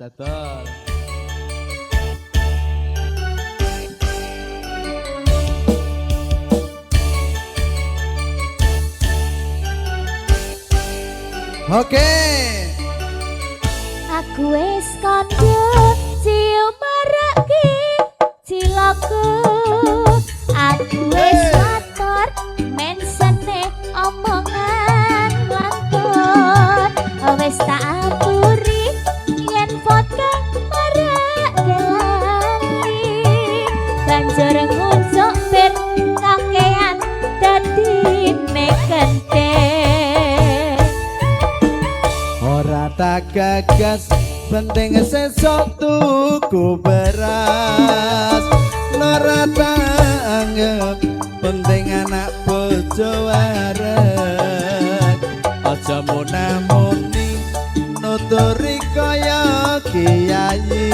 Dodol. Oke. Aku wis kandha ciumarake cilaka. Aku wis matur mensene omongan lantur. Wis tak aturi yen foto marake lali. Banjur ngunjuk ben kakean dadi nekente. Ora tak gagas penting sesuk tuku beras. Ora tak anggap penting anak bojo wareg. Aja munamuni nuturi kaya kiai.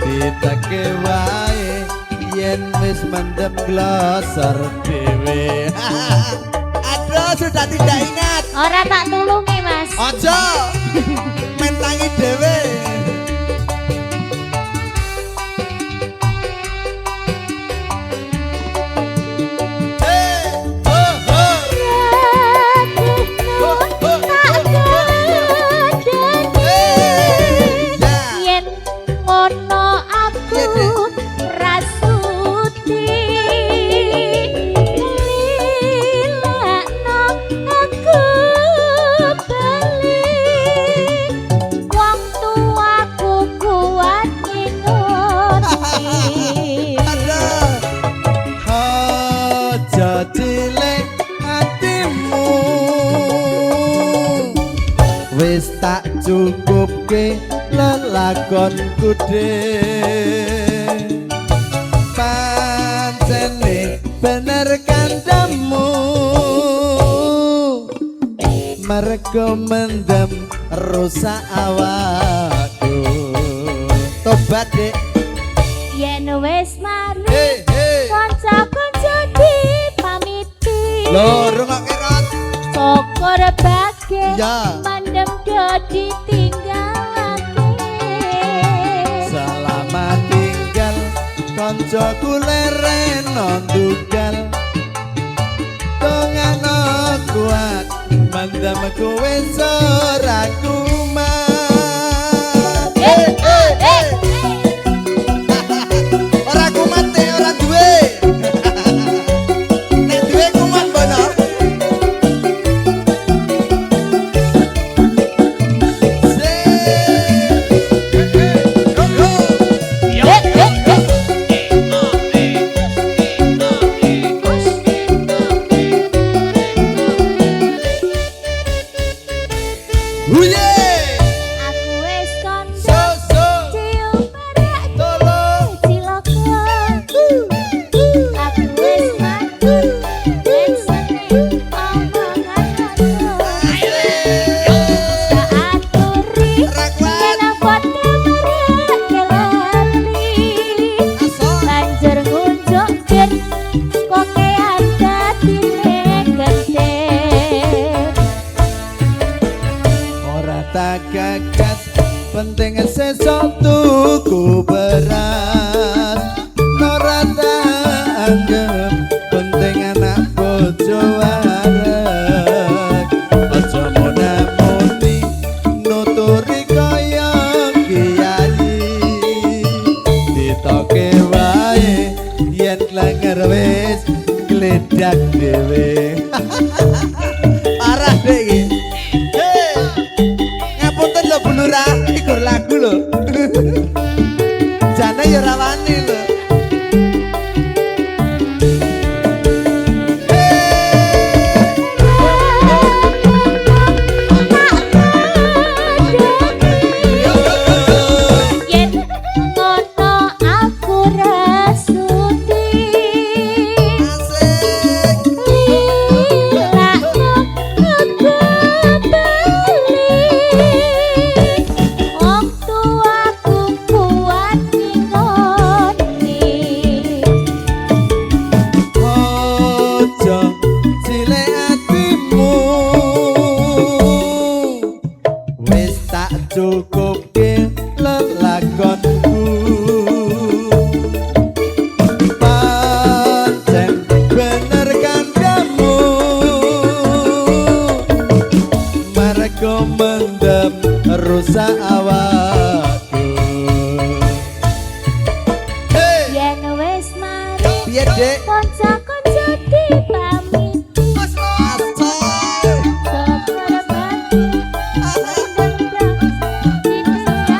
Diteke wae yen wis mendem glosor dhewe. Aduh, sudah tidak ingat. Ora tak tulungi, Mas. Aja mentangi dhewe. Hey, ho, ho. Ho, ho, ho, ho. Hey, ya. Yen ngono aku Iya, Dek. Rasuti lilakno aku bali wong tuaku kuat ngingoni. Aduh. Aja cilik atimu. Wis tak cukupke lelakonku dhewe. Pancene bener kandhamu. Mergo mendem rusak awakku. Tobat, Dek. Yen wis mari Hei, hei. kanca-kanca dipamiti. Lho, rungokke Rot. Syukur bage Ya. mendem do ditinggalake. Selamat tinggal koncoku leren ndugal. Dongano kuat mendem kowe ora kumat. Eh, eh, eh. Ora kumat nek ora duwe. Nek duwe kumat bono. Sik. Go, go. Eh, eh, eh. Huye. Aku wis kandha So so. ciumarake Tolong. cilaka. Aku wis matur mensene omongan lantur. Tak aturi Ora kuat. yen foto marake lali. Asor. Banjur ngunjuk ben kokean dadine gede. Ora tak gagas penting sesuk tuku beras. Ora tak anggap penting anak bojo wareg. Aja munamuni nuturi kaya kiai. Ditoke wae yen klenger wis gledak dhewe. Parah deh iki. Hei. Ngapunten lho Bu Lurah, iki gur lagu lho. Jane ya ora wani lho. Hei. Yo, yo, yo, yo. Yen ngono aku rasuti. Asik. Lilakno aku bali wong tuaku kuat ngingoni. Ojo cilik atimu. Wis tak cukupke lakonku. Pancen bener kandamu, mergo mendem rusak awakku. Hey! Yen wis mari Piye, Dek? kanca-kanca dipamit. Asoy. Syukur batin mendem ditinggal.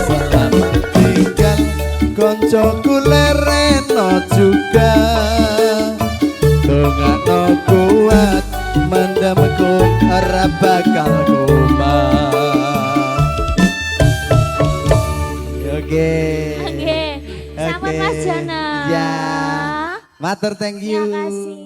Selamat tinggal koncoku, lereno juga. Dongakno kuat mendemku, ora bakal kumat. Oke. Oke, selamat, Mas Jono. Ya. Matur, thank you. Terima kasih.